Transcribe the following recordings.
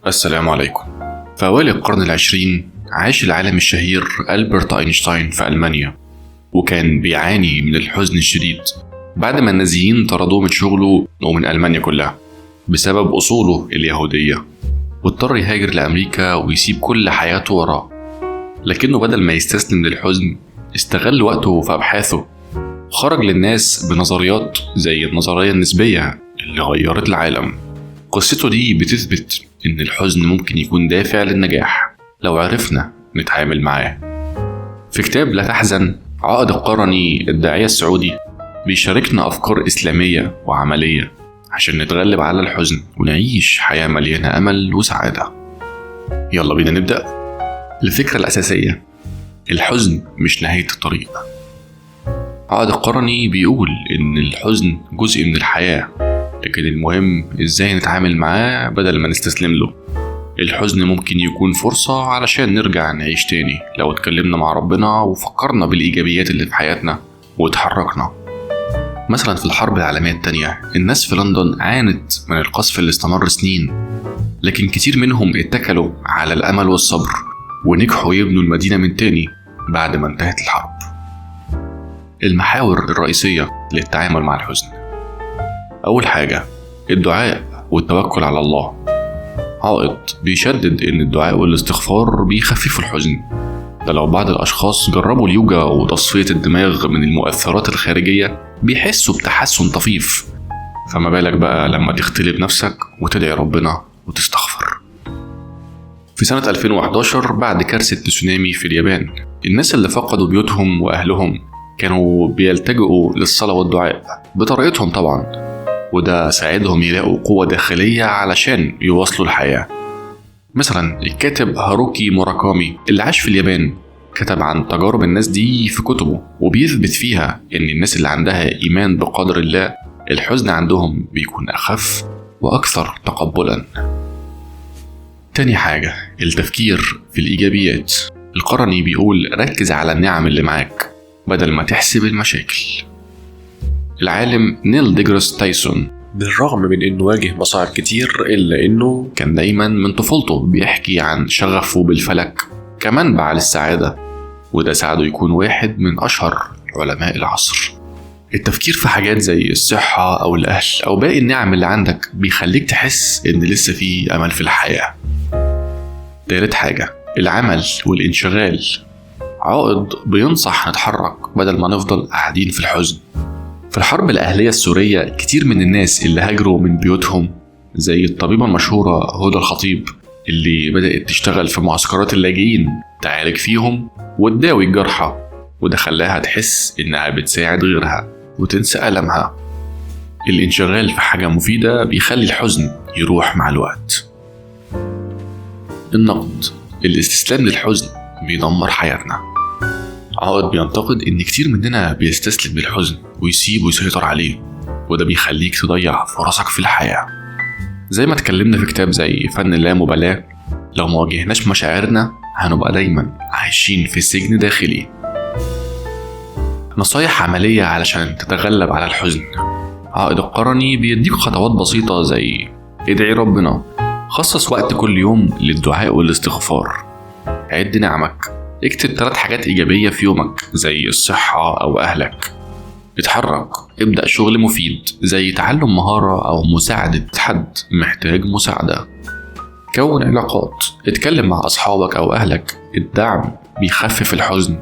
السلام عليكم. في أوائل القرن العشرين عاش العالم الشهير ألبرت أينشتاين في ألمانيا، وكان بيعاني من الحزن الشديد بعد ما النازيين طردوه من شغله ومن ألمانيا كلها بسبب أصوله اليهودية، واضطر يهاجر لأمريكا ويسيب كل حياته وراه. لكنه بدل ما يستسلم للحزن استغل وقته في أبحاثه، وخرج للناس بنظريات زي النظرية النسبية اللي غيرت العالم. قصته دي بتثبت إن الحزن ممكن يكون دافع للنجاح لو عرفنا نتعامل معاه. في كتاب لا تحزن، عائض القرني الداعية السعودي بيشاركنا أفكار إسلامية وعملية عشان نتغلب على الحزن ونعيش حياة مليانة أمل وسعادة. يلا بينا نبدأ. الفكرة الأساسية: الحزن مش نهاية الطريق. عائض القرني بيقول إن الحزن جزء من الحياة، لكن المهم إزاي نتعامل معاه بدل ما نستسلم له. الحزن ممكن يكون فرصة علشان نرجع نعيش تاني لو اتكلمنا مع ربنا وفكرنا بالإيجابيات اللي في حياتنا واتحركنا. مثلا في الحرب العالمية التانية الناس في لندن عانت من القصف اللي استمر سنين، لكن كتير منهم اتكلوا على الأمل والصبر ونجحوا يبنوا المدينة من تاني بعد ما انتهت الحرب. المحاور الرئيسية للتعامل مع الحزن: أول حاجة الدعاء والتوكل على الله. عائض بيشدد إن الدعاء والاستغفار بيخففوا الحزن. ده لو بعض الأشخاص جربوا اليوجا وتصفية الدماغ من المؤثرات الخارجية بيحسوا بتحسن طفيف، فما بالك بقى لما تختلي بنفسك وتدعي ربنا وتستغفر. في سنة 2011 بعد كارثة تسونامي في اليابان، الناس اللي فقدوا بيوتهم وأهلهم كانوا بيلتجئوا للصلاة والدعاء بطريقتهم طبعا، وده ساعدهم يلاقوا قوة داخلية علشان يواصلوا الحياة. مثلا الكاتب هاروكي موراكامي اللي عاش في اليابان كتب عن تجارب الناس دي في كتبه، وبيثبت فيها إن الناس اللي عندها إيمان بقدر الله الحزن عندهم بيكون أخف وأكثر تقبلا. تاني حاجة التفكير في الإيجابيات. القرني بيقول ركز على النعم اللي معاك بدل ما تحسب المشاكل. العالم نيل ديجراس تايسون بالرغم من انه واجه مصاعب كتير الا انه كان دايما من طفولته بيحكي عن شغفه بالفلك كمنبع للسعادة، وده ساعده يكون واحد من اشهر علماء العصر. التفكير في حاجات زي الصحة او الاهل او باقي النعم اللي عندك بيخليك تحس ان لسه في امل في الحياة. تالت حاجة العمل والانشغال. عائض بينصح نتحرك بدل ما نفضل قاعدين في الحزن. في الحرب الأهلية السورية كتير من الناس اللي هاجروا من بيوتهم زي الطبيبة المشهورة هدى الخطيب اللي بدأت تشتغل في معسكرات اللاجئين تعالج فيهم وتداوي الجرحى، وده خلاها تحس إنها بتساعد غيرها وتنسى ألمها. الانشغال في حاجة مفيدة بيخلي الحزن يروح مع الوقت. النقد: الاستسلام للحزن بيدمر حياتنا. عائض بينتقد إن كتير مننا بيستسلم للحزن ويسيبه يسيطر عليه، وده بيخليك تضيع فرصك في الحياة. زي ما اتكلمنا في كتاب زي فن اللامبالاة، لو ما واجهناش مشاعرنا هنبقى دايما عايشين في سجن داخلي. نصايح عملية علشان تتغلب على الحزن. عائض القرني بيديك خطوات بسيطة زي ادعي ربنا، خصص وقت كل يوم للدعاء والاستغفار، عد نعمك، اكتب 3 حاجات إيجابية في يومك زي الصحة أو أهلك، اتحرك، ابدأ شغل مفيد زي تعلم مهارة أو مساعدة حد محتاج مساعدة، كون علاقات، اتكلم مع أصحابك أو أهلك، الدعم بيخفف الحزن،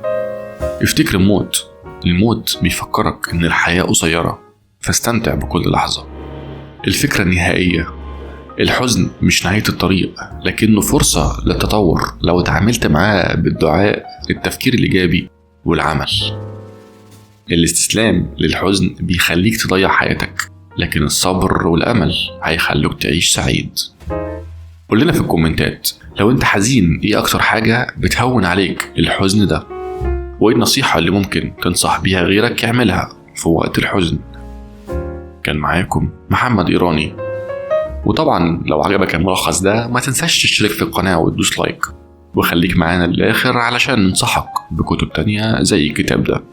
افتكر الموت، الموت بيفكرك إن الحياة قصيرة فاستمتع بكل لحظة. الفكرة النهائية: الحزن مش نهاية الطريق، لكنه فرصة للتطور لو اتعاملت معاه بالدعاء، التفكير الإيجابي والعمل. الاستسلام للحزن بيخليك تضيع حياتك، لكن الصبر والأمل هيخلوك تعيش سعيد. قول لنا في الكومنتات لو انت حزين ايه أكتر حاجة بتهون عليك الحزن ده، وايه النصيحة اللي ممكن تنصح بيها غيرك يعملها في وقت الحزن. كان معاكم محمد إيراني، وطبعا لو عجبك الملخص ده ما تنساش تشترك في القناة وتدوس لايك، وخليك معانا للآخر علشان ننصحك بكتب تانية زي الكتاب ده.